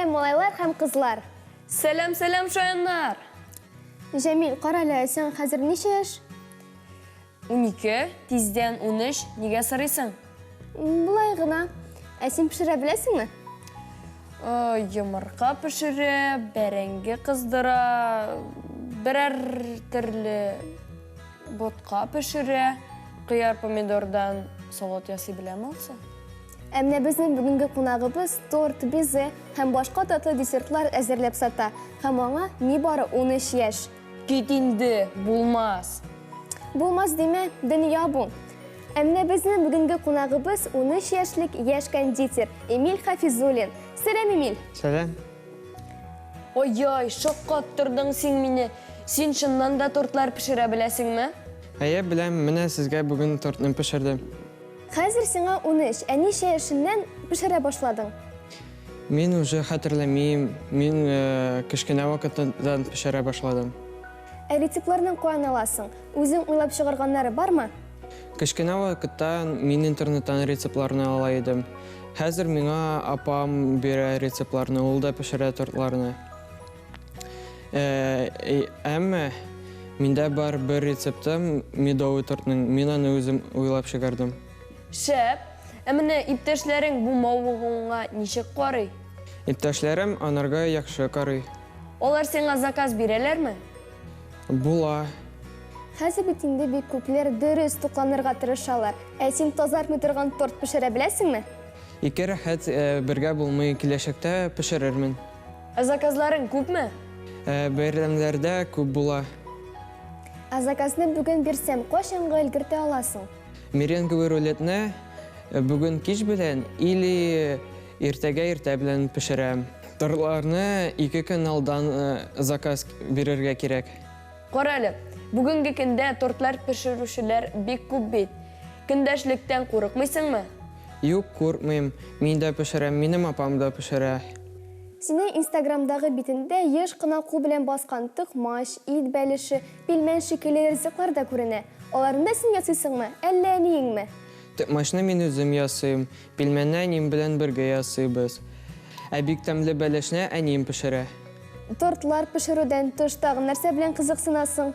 Сәлам, малайлар һәм кызлар! Сәлам, сәлам, шаяннар! Җәмил, карале, сиңа хәзер ничә яшь? 12, тиздән 13, нигә сорыйсың? Болай гына. Ә син пешерә беләсеңме? Йомырка пешерә, бәрәңге кыздыра, берәр төрле ботка пешерә, кыяр-помидордан салат ясый беләм алса. Ә менә безнең бүгенге кунагыбыз торт, безе һәм башка татлы десертлар әзерләп сата. Һәм аңа нибары 13 яшь. Кит инде, булмас. Булмас димә, дөнья бу. Ә менә безнең бүгенге кунагыбыз 13 яшьлек яшь кондитер Эмиль Хафизуллин. Сәлам, Эмиль! Сәлам. Ай-яй, шаккаттырдың син мине. Син чыннан да тортлар пешерә беләсеңме? Әйе, беләм, менә сезгә бүген тортны пешердем. Хәзер сиңа 13, ә ничә яшеннән пешерә башладың? Мин уже хәтерләмим, мин кечкенә вакыттан пешерә башладым. Ә рецептларны каян аласың? Үзең уйлап чыгарганнары бармы? Кечкенә вакытта мин интернеттан рецептларны ала идем. Хәзер миңа апам бирә рецептларны, ул да пешерә тортларны. Әмма миндә бар бер рецептым медовый тортның, мин аны үзем уйлап чыгардым. Шәп! Ә менә иптәшләрең бу мавыгуыңа ничек карый? Иптәшләрем анарга яхшы карый. Алар сиңа заказ бирәләрме? Була. Хәзер бит инде бик күпләр дөрес тукланырга тырышалар. Ә син тазартмый торган торт пешерә беләсеңме? Ике рәхәт бергә булмый, киләчәктә пешерермен. Ә заказларың күпме? Бәйрәмнәрдә күп була. Ә заказны бүген бирсәм, кайчанга өлгертә аласың? Меренговый рулетны бүген кич белән или иртәгә иртә белән пешерәм. Тортларны 2 көн алдан заказ бирергә кирәк. Карале, бүгенге көндә тортлар пешерүчеләр бик күп бит. Көндәшлектән курыкмыйсыңмы? Юк, куркмыйм. Мин дә пешерәм, минем апам да пешерә. Синең Инстаграмдагы битендә еш кына кул белән баскан токмач, ит бәлеше, пилмән шикелле ризыклар да күренә. Аларны да син ясыйсыңмы, әллә әниеңме? Токмачны мин үзем ясыйм, пилмәнне әнием белән бергә ясыйбыз. Ә бик тәмле бәлешне әнием пешерә. Тортлар пешерүдән тыш тагын нәрсә белән кызыксынасың?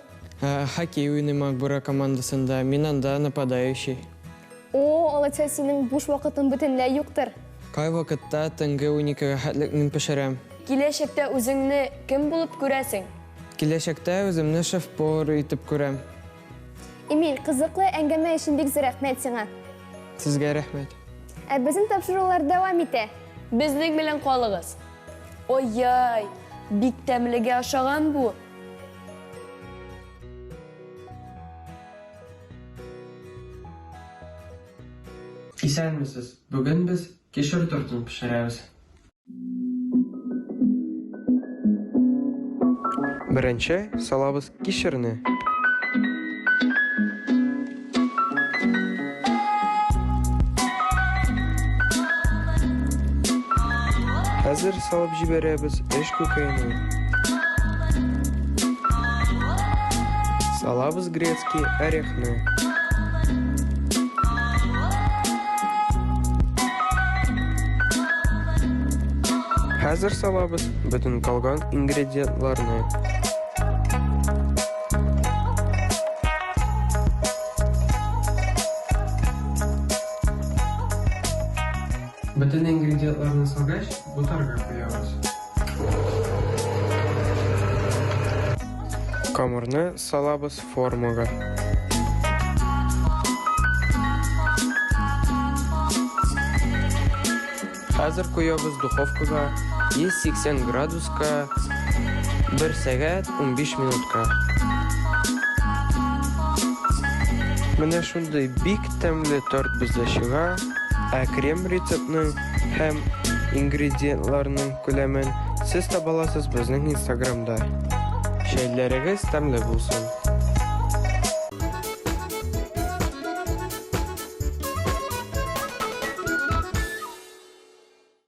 Хоккей уйныйм Акбура командасында, мин анда нападающий. О, алайса синең буш вакытың бөтенләй юктыр. Кайвакытта төнге уникегә хәтлек мин пешерәм. Киләчәктә үзеңне кем булып күрәсең? Киләчәктә үземне шеф-повар итеп күрәм. Эмиль, кызыклы әңгәмә өчен бик зур рәхмәт сиңа. Сезгә рәхмәт. Ә безнең тапшырулар дәвам итә. Безнең белән калыгыз. Ай-яй, бик тәмлегә ошаган бу. Исәнмесез! Бүген без кишер тортын пешерәбез. Беренче салабыз кишерне. Хәзер салып җибәрәбез эш күкәйне. Салабыз грецкий орехны. Хәзер салабыз бөтен калган ингредиентларны. Бөтен ингредиентларны салгач, бутарга куябыз. Камырны салабыз формага. Хәзер куябыз духовкага 180 градуска 1 сәгать 15 минутка. Менә шундый бик тәмле торт бездә чыга, ә крем рецептның һәм ингредиентларның күләмен сез таба аласыз безнең инстаграмда. Чәйләрегез тәмле булсын!